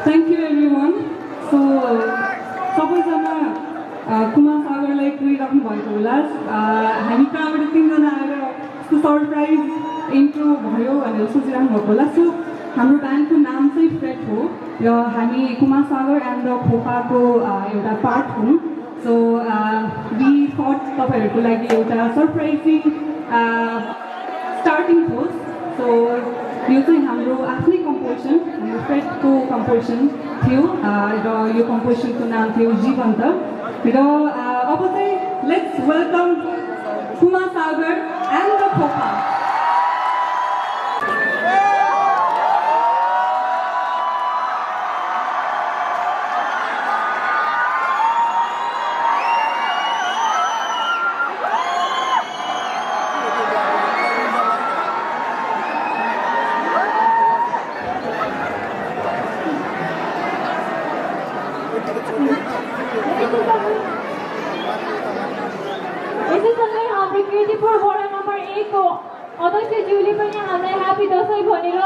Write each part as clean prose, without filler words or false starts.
Thank you everyone. So सबैजना कुमार सागरलाई कुरिराख्नु भएको होला हामी कहाँबाट तिनजना आएर यस्तो सरप्राइज इन्ट्रो भयो भनेर सोचिराख्नु भएको होला सो हाम्रो ब्यान्डको नाम चाहिँ फ्रेट हो र हामी कुमार सागर एन्ड द खोपाको एउटा पार्ट हौँ सो वी थट तपाईँहरूको लागि एउटा सरप्राइजिङ स्टार्टिङ होस् सो यो चाहिँ हाम्रो आफ्नै कम्पोजिसन हाम्रो फ्रेटको कम्पोजिसन थियो र यो कम्पोजिसनको नाम थियो जीवन्त र अब चाहिँ let's welcome Kumar Sagar and the खोपा यसैसँगै हाम्रो कृतिपुर वडा नम्बर 1 को अध्यक्षज्यूले पनि हामीलाई ह्यापी दसैँ भनेर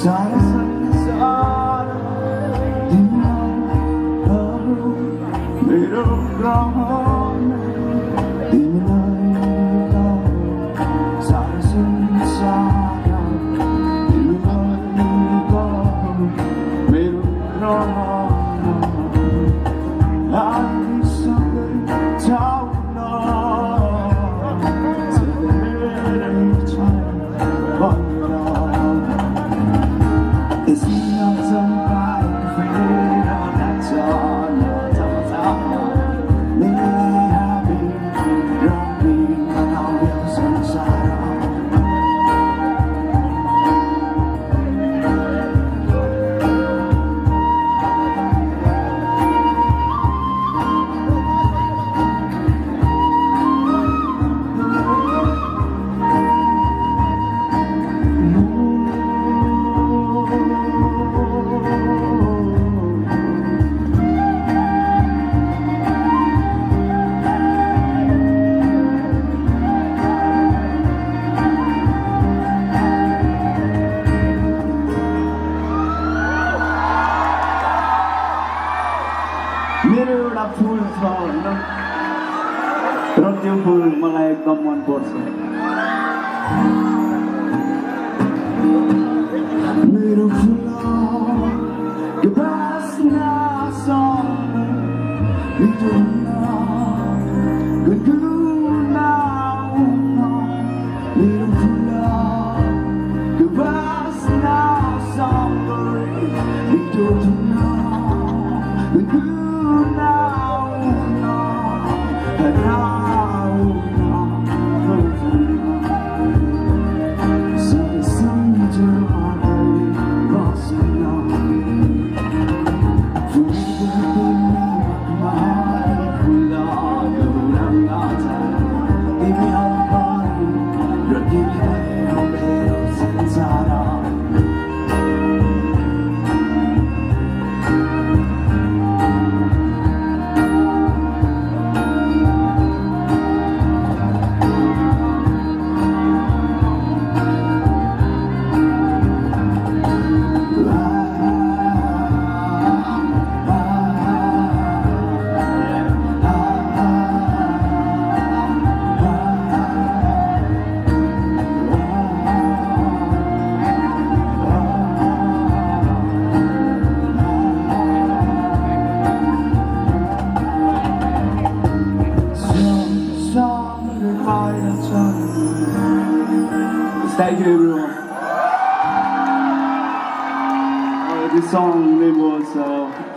सारा संसार तिमीहरू मेरो ग्रहण तिमीलाई सारा संसार तिमीलाई मेरो ग्रहण हामीसँगै जाउन धेरै छ It's not somebody afraid of that song. Maybe I'll be running around your sunshine. मेरो एउटा फुल छ होइन र त्यो फुल मलाई एकदम मनपर्छ मेरो फुल यो बास्नासँग बिटुल्न गुनगुनाउन मेरो फुल यो बास्नासँग बिटुल्न Thank you everyone. This song name was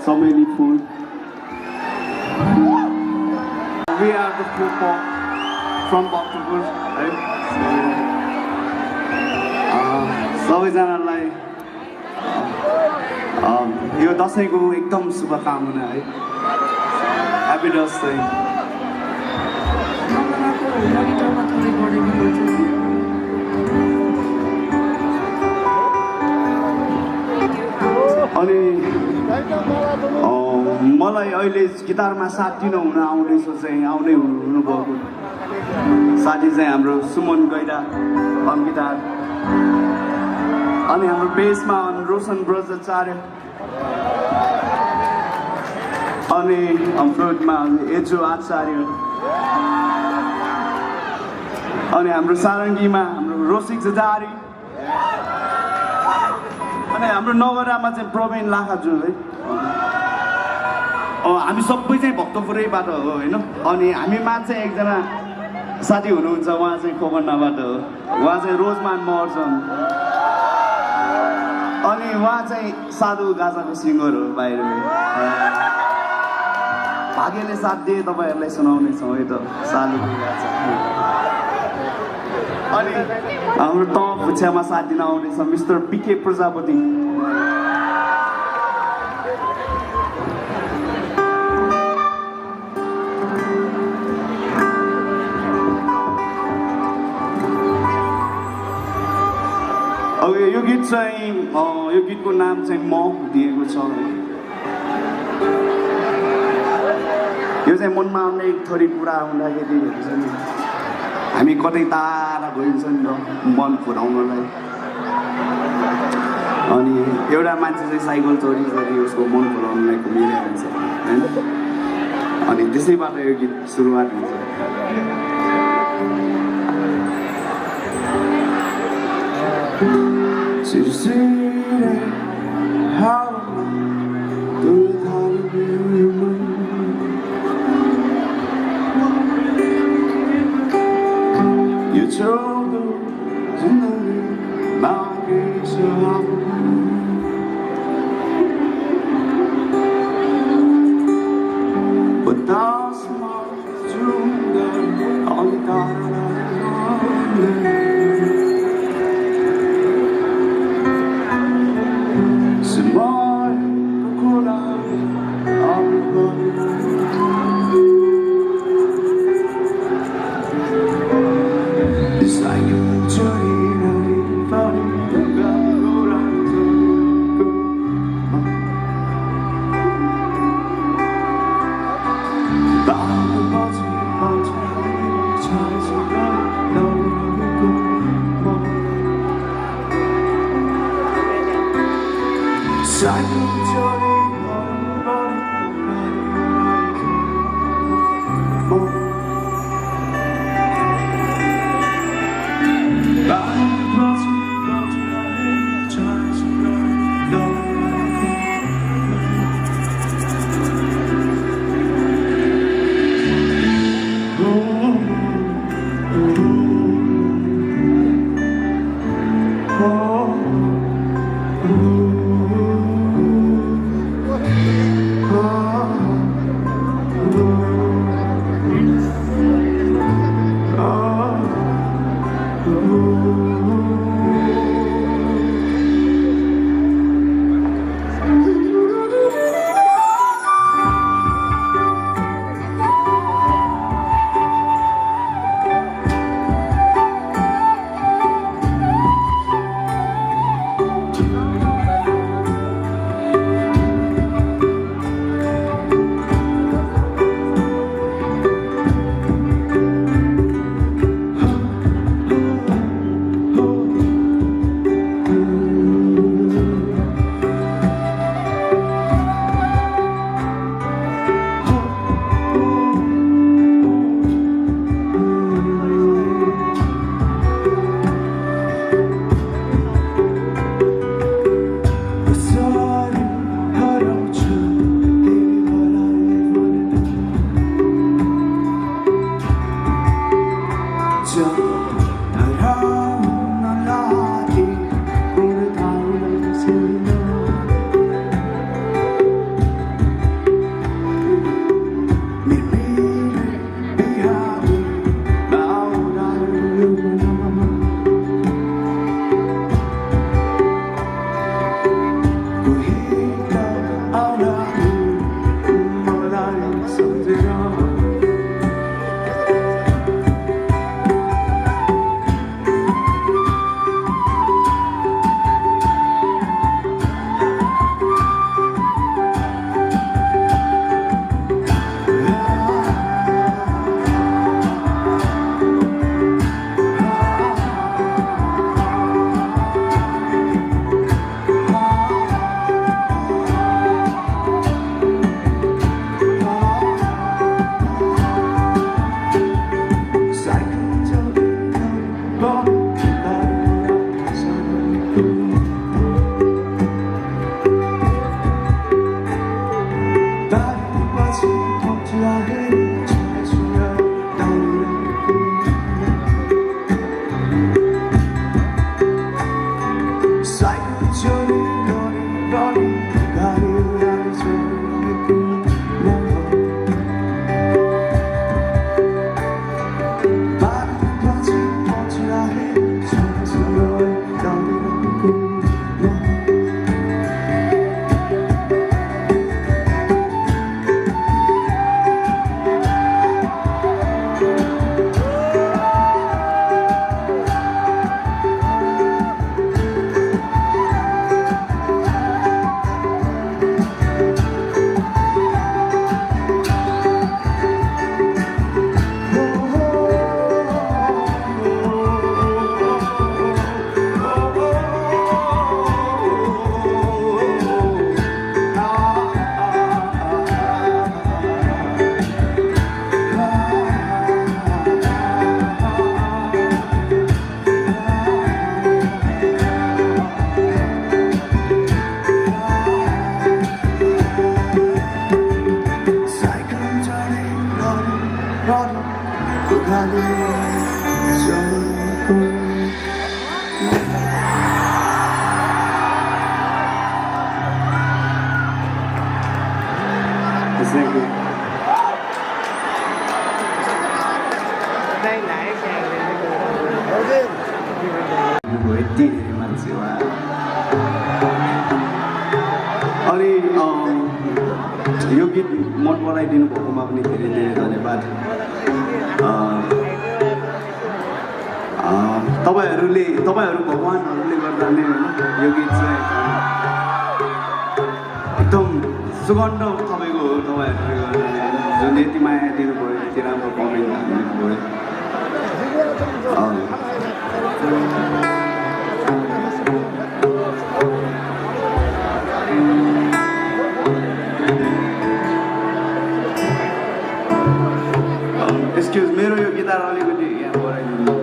So Many Food. We are the food pop from Bhaktapur, right? सबैजनालाई यो दसैँको एकदम शुभकामना है ह्यापी दसैँ अनि मलाई अहिले गिटारमा साथी नहुन आउँदैछ चाहिँ आउँदै हुनुभएको साथी चाहिँ हाम्रो सुमन गैडा अन गिटार अनि हाम्रो बेसमा रोशन ब्रजाचार्य अनि फ्लुटमा एजु आचार्य अनि हाम्रो सारङ्गीमा हाम्रो रोसिक जजारी अनि हाम्रो नगरामा चाहिँ प्रवीण लाखाजु है हामी सबै चाहिँ भक्तपुरैबाट हो होइन अनि हामीमा चाहिँ एकजना साथी हुनुहुन्छ उहाँ चाहिँ खोकन्नाबाट हो उहाँ चाहिँ रोजमान महर्जन अनि उहाँ चाहिँ साधु गाजाको सिङ्गर हो बाहिर भाग्यले साथ दिए तपाईँहरूलाई सुनाउनेछौँ है त साधुको गाजा अनि हाम्रो त फुच्छामा साथ दिन आउनेछ मिस्टर पिके प्रजापति अब यो गीत चाहिँ यो गीतको नाम चाहिँ म दिएको छ यो चाहिँ मनमा आउने एक थोरै कुरा हुँदाखेरि हुन्छ नि हामी कतै टाढा गइन्छ नि त मन फुराउनलाई अनि एउटा मान्छे चाहिँ साइकल चोरी उसको मन पराउनुलाई घुमिरहेको हुन्छ होइन अनि त्यसैबाट यो गीत सुरुवात हुन्छ यो छोडो जिन्दगी बाँकी छ बतासमा जुङ्गा अलि टाढा समाएको कुरा धेरै मान्छे वा अनि यो गीत मन पराइदिनु भएकोमा पनि धेरै धेरै धन्यवाद तपाईँहरू भगवान्हरूले गर्दा नै यो गीत चाहिँ एकदम सुगन्ध तपाईँको हो तपाईँहरूले गर्दा जुन यति माया दिनुभयो यति राम्रो कमेन्ट हाल्नुभयो एक्सक्युज मेरो यो गिटार अलिकति यहाँ बढाइदिनु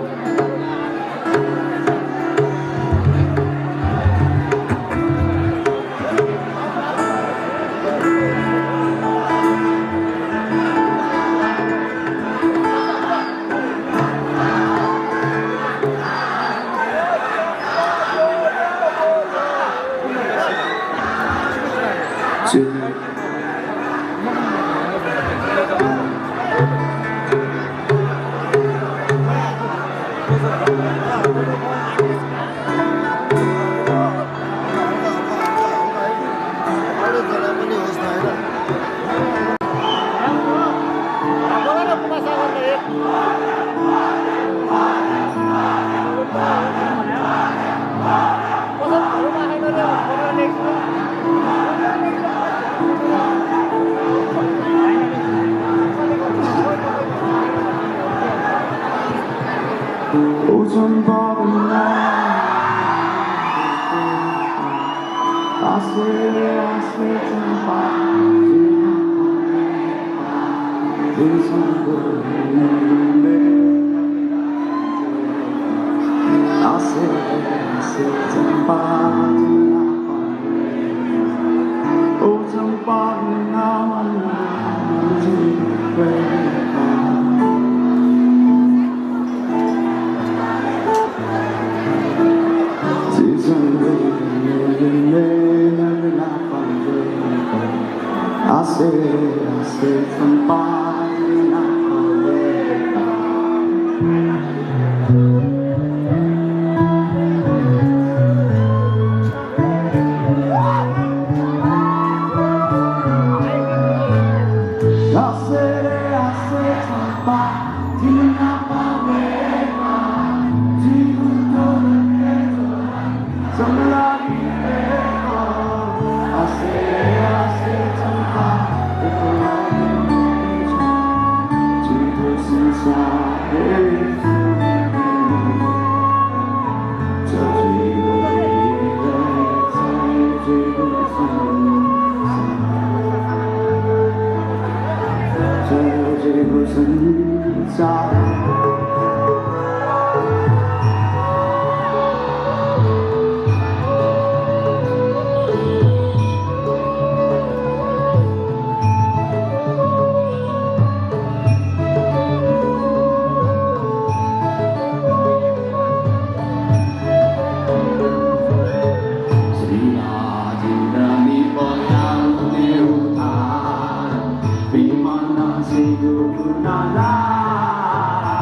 Be my Nazi, you na la.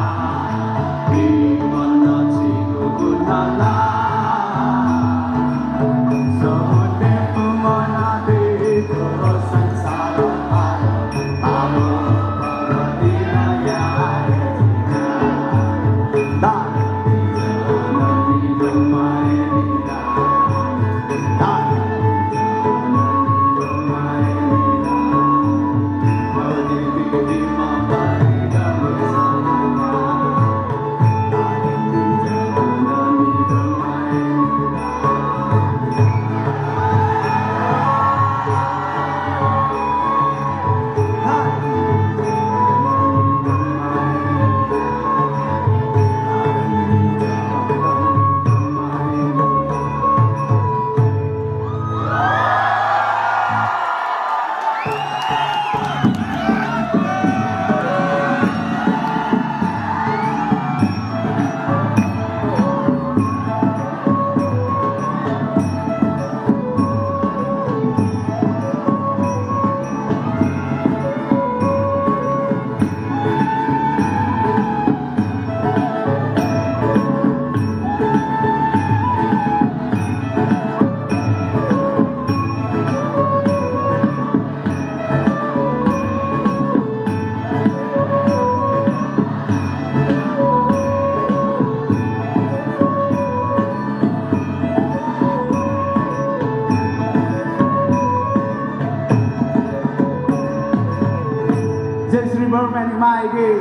마에게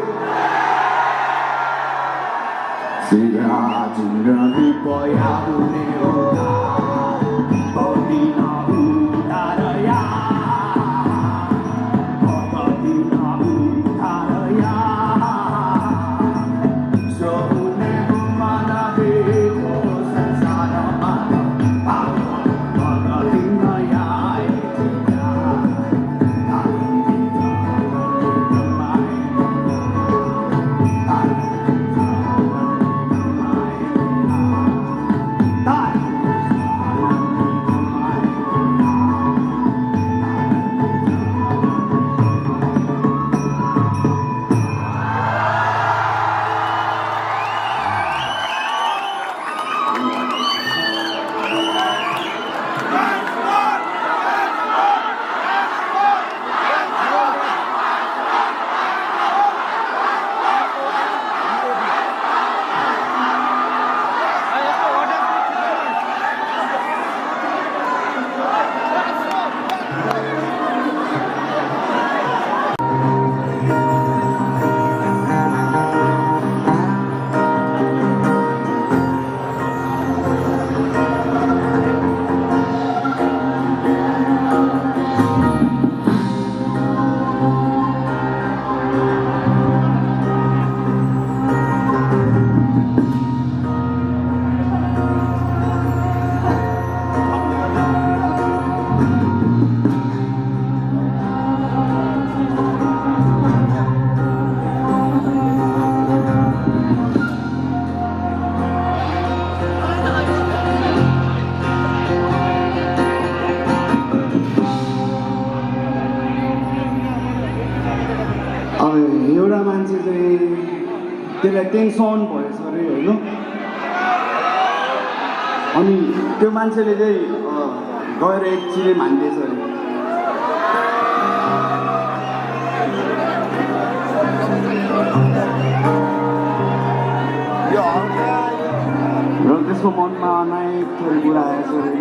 쓰러지는 이뻐야 우리로다 어디 너무 달아야 어디 너무 달아야 서운해 그만하게 고산 사람아 어디 너야 एउटा मान्छे चाहिँ त्यसलाई टेन्सन भएछ अरे होइन अनि त्यो मान्छेले चाहिँ गएर एकछिन मान्दैछ अरे र त्यसको मनमा अनेक थरी कुरा आएछ अरे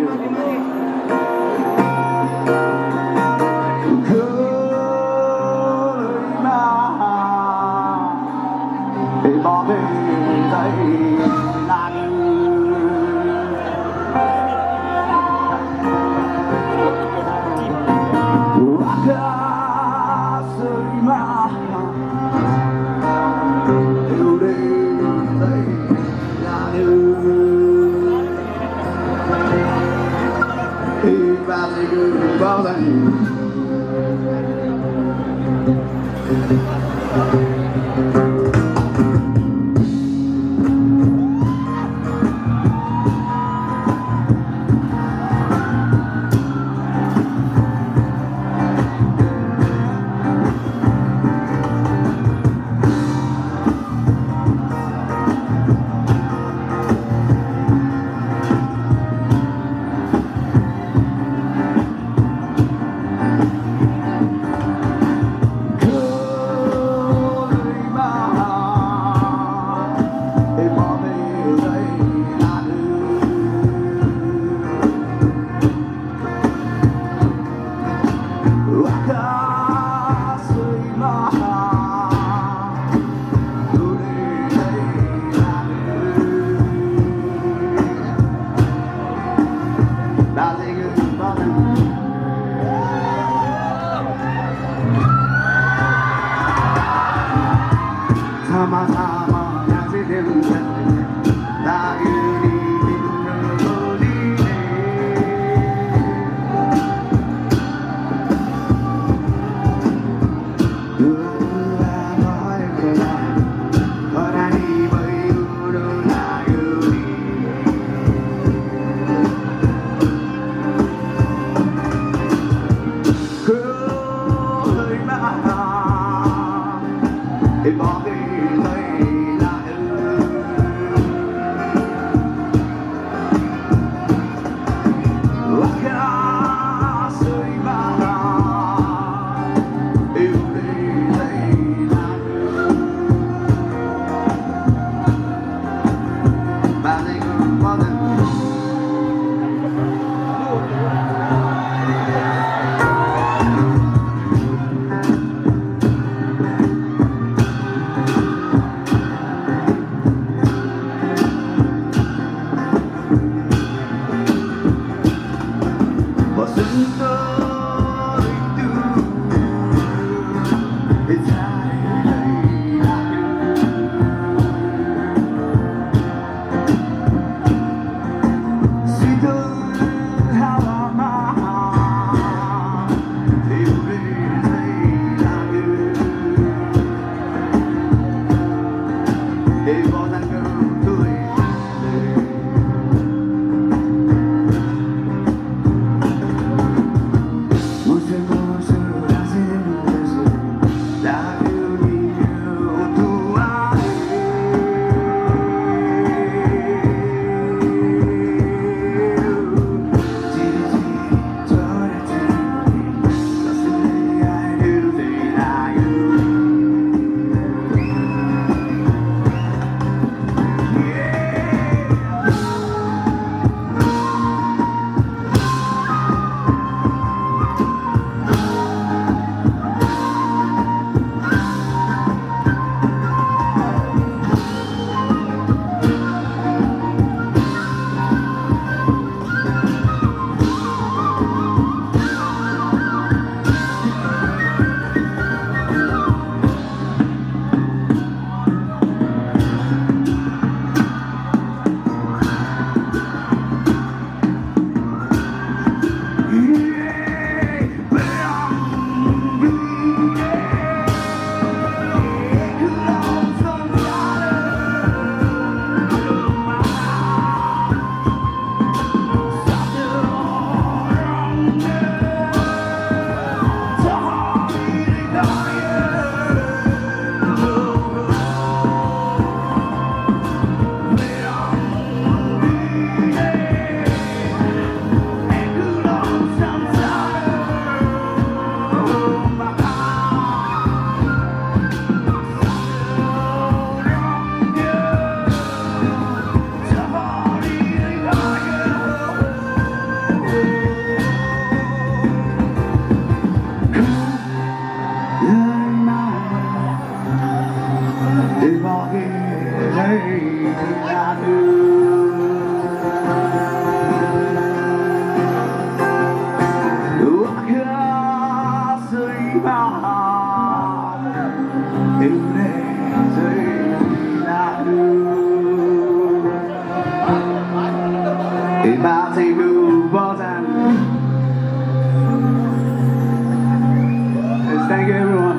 Thank you everyone.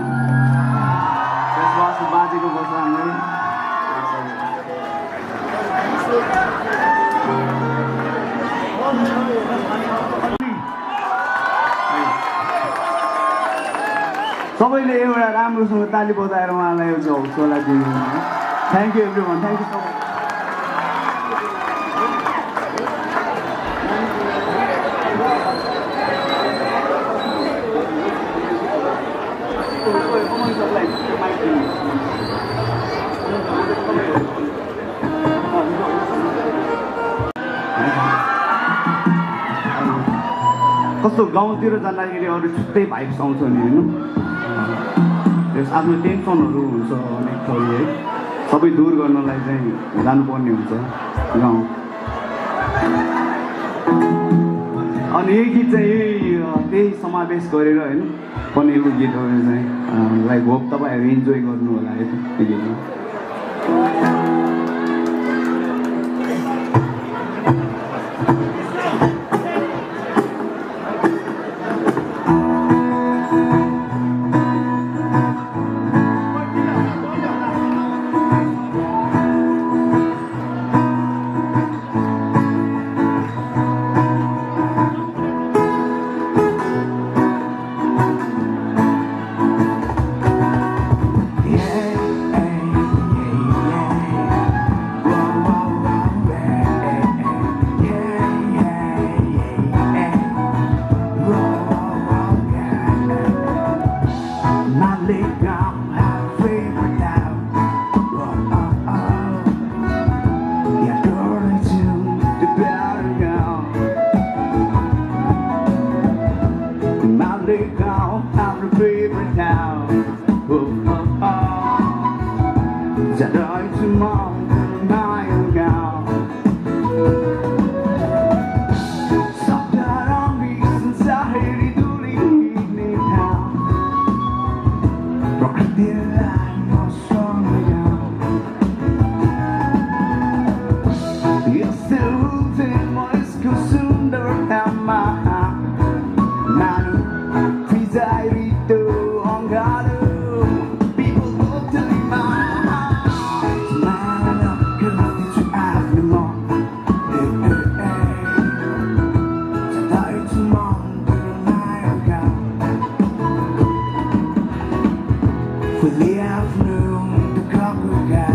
This was the Bajiku Bosang. सबैले एउटा राम्रोसँग ताली बजाएर उहाँलाई एउटा हौसला दिनु thank you everyone thank you so much कस्तो गाउँतिर जाँदाखेरि अरू छुट्टै भाइब्स आउँछ नि होइन त्यस आफ्नो टेन्सनहरू हुन्छ अनेक थरी है सबै दूर गर्नलाई चाहिँ जानुपर्ने हुन्छ गाउँ अनि यही गीत चाहिँ त्यही समावेश गरेर होइन बनेको गीतहरू चाहिँ लाइक होप तपाईँहरू इन्जोय गर्नु होला है त्यो गीतमा 담아 나는 디자이리도 언가루 People go to the mind smile 그렇게 줄 아는 뭐 자다이 주먹을 나여가 For the afternoon the clock will go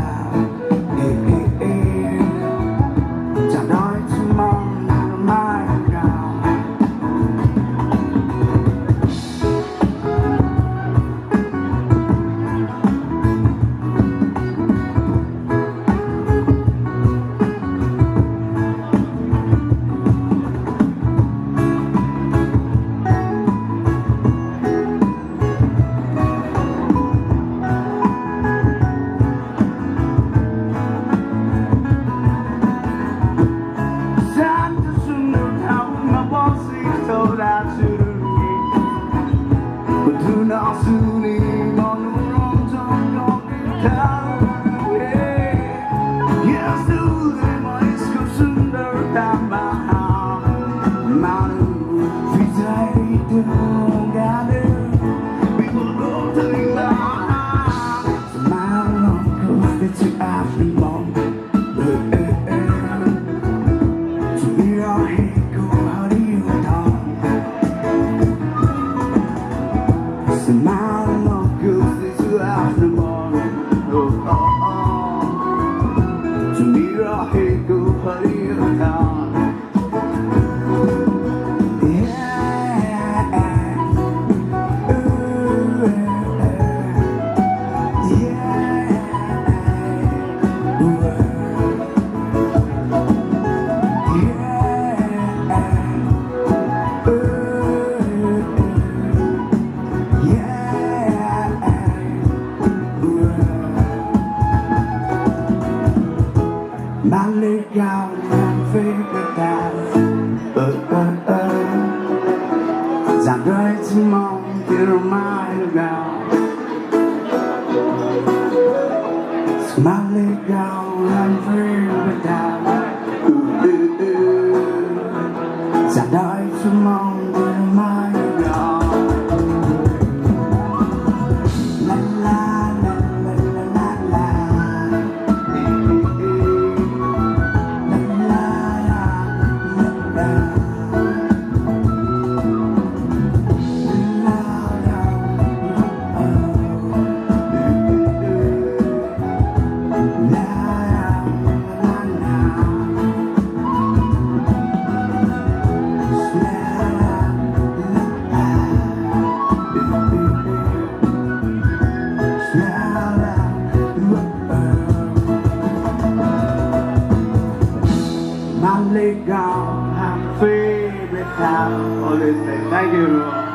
Thank you everyone.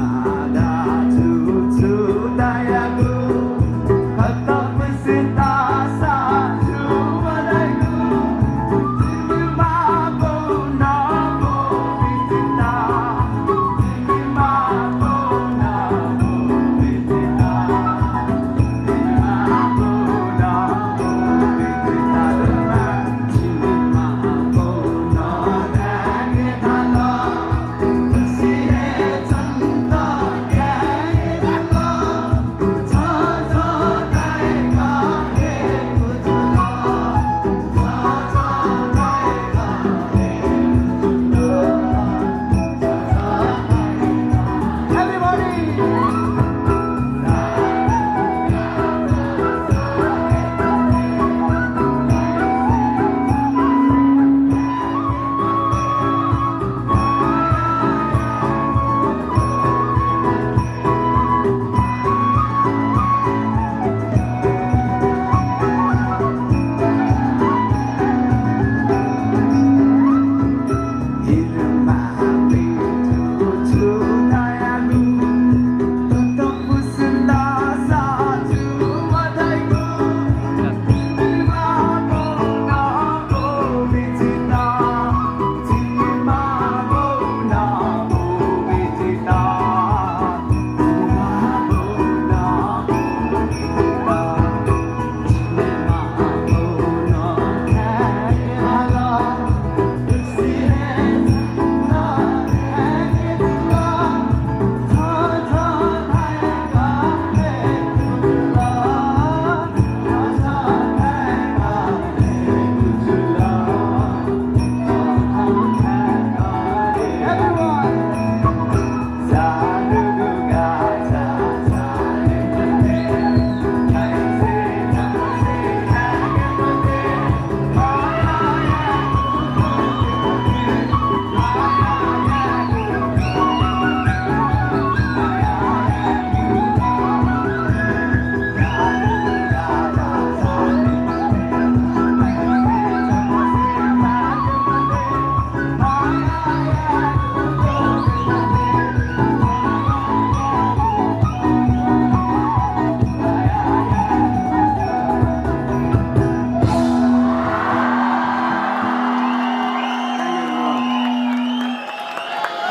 Nada cucu dayaku Kata pecinta satu padaku Terima namu dicinta Terima namu dicinta Terima namu dicinta Terima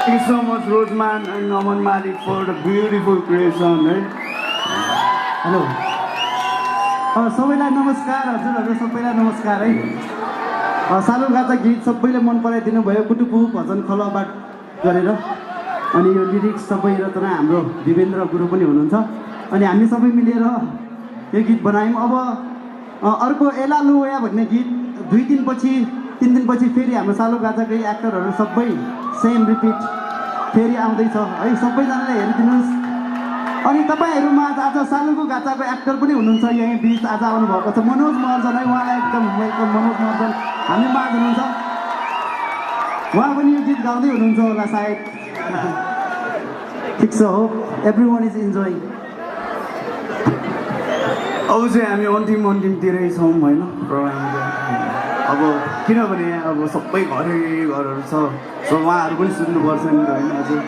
Thank you so much, Roseman and Naman Malik, for the beautiful creation, है hello सबैलाई नमस्कार हजुरहरू सबैलाई नमस्कार है सालुगाजा गीत सबैले मन पराइदिनु भयो कुटुपु भजन खलबाट गरेर अनि यो लिरिक्स सबै रचना हाम्रो दिवेन्द्र गुरु पनि हुनुहुन्छ अनि हामी सबै मिलेर यो गीत बनायौँ अब अर्को एला लुया भन्ने गीत 2 दिनपछि 3 दिनपछि फेरि हाम्रो सालुगाजाकै एक्टरहरू सबै सेम रिपिट फेरि आउँदैछ है सबैजनाले हेरिदिनुहोस् अनि तपाईँहरूमा आज सालुको गाचाको एक्टर पनि हुनुहुन्छ यहीँ बिच आज आउनुभएको छ मनोज महर्जन है उहाँलाई एकदम वेलकम मनोज महर्जन हामी माझ हुनुहुन्छ उहाँ पनि यो गीत गाउँदै हुनुहुन्छ होला सायद ठिक छ हो एभ्री वान इज इन्जोइङ अब चाहिँ हामी अन्तिमतिरै छौँ होइन अब किनभने अब सबै घरहरू छ सो उहाँहरू पनि सुन्नुपर्छ नि त होइन अझै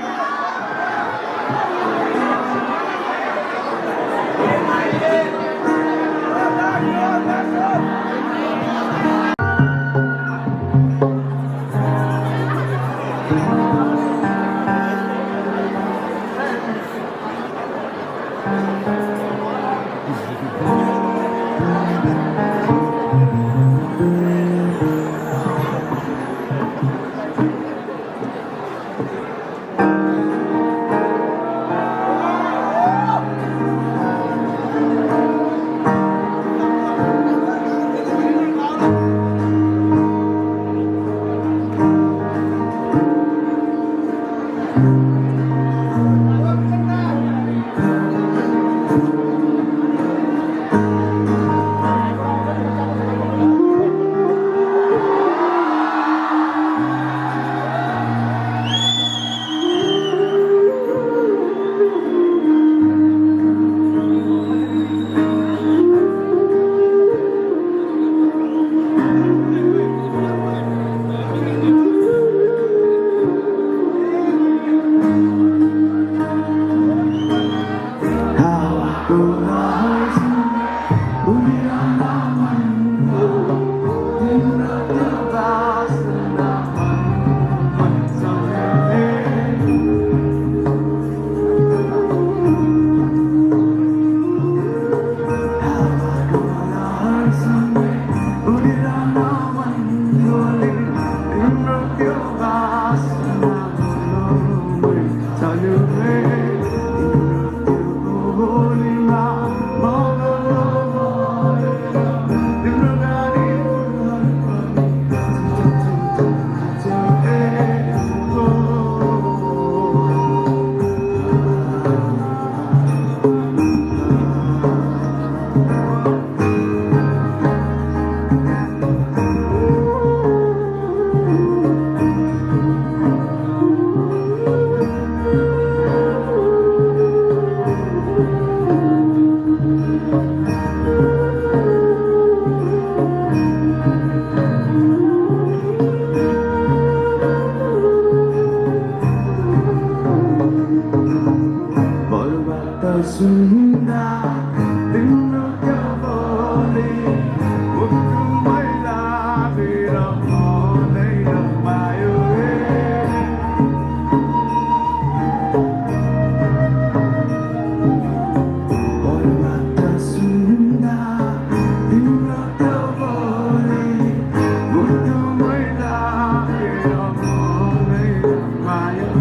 अरूबाट सुन्दा तिम्रो त्यो बोली मुटु मैला मेरो मनै रमायो अरूबाट सुन्दा तिम्रो त्यो बोली मुटु मैला मेरो मनै रमायो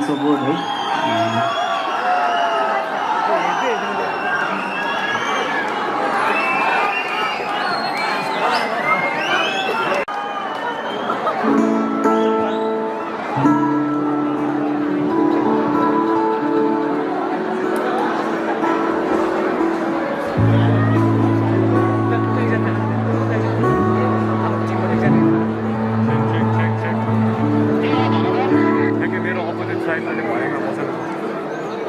एन्ड सपोर्ट है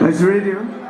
It's radio.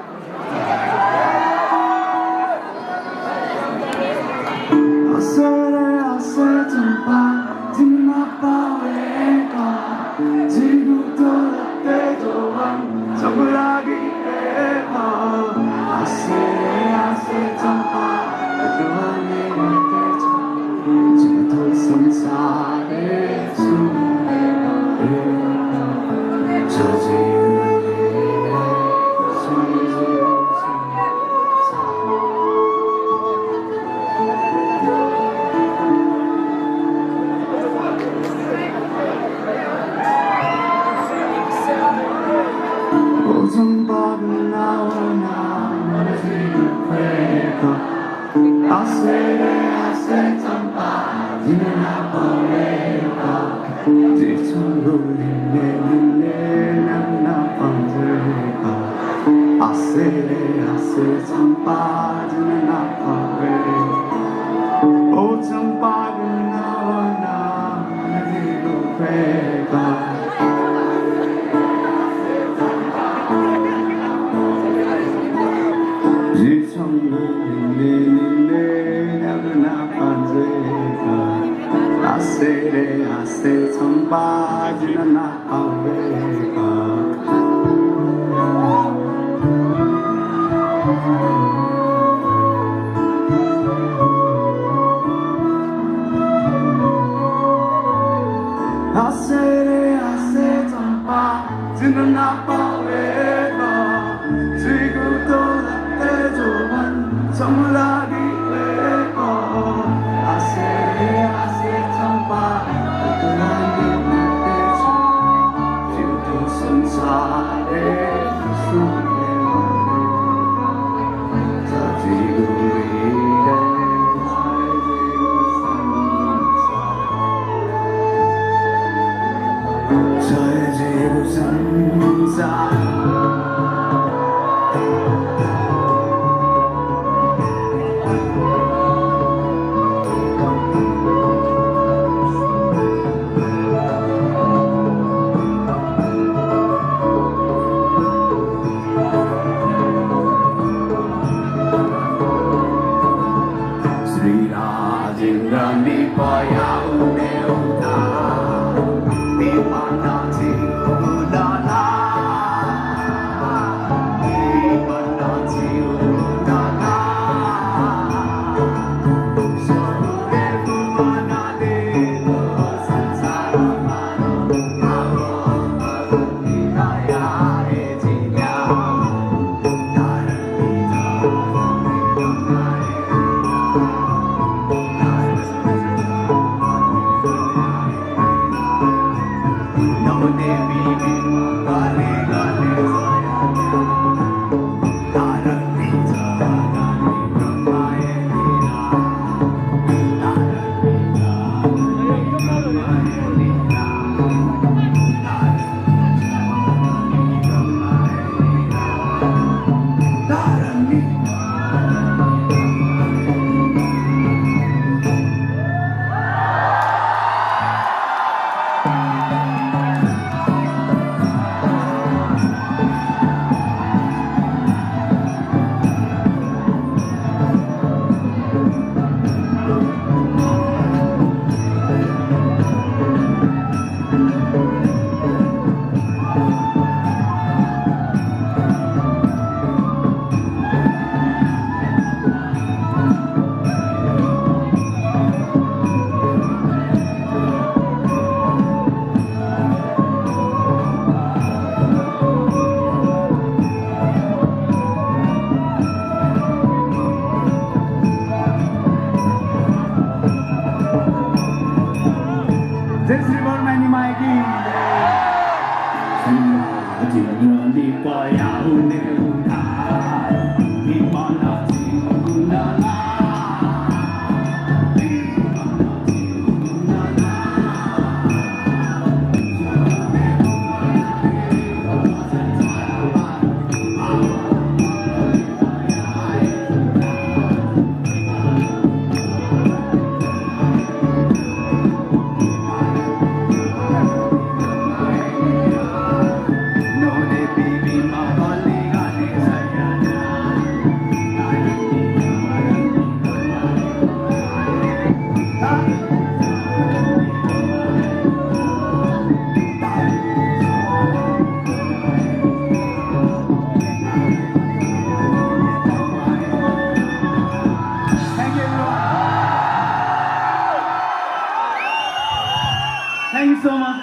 Thank you so much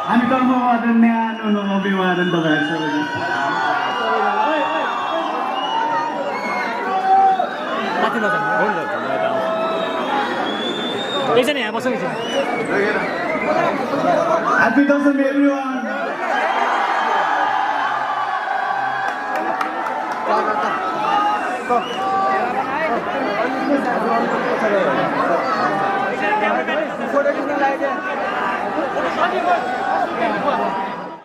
हामी तर्फबाट न्यानो अभिवादन तपाईँहरू एकजना यहाँ बस्नु Happy Dasam everyone! Go.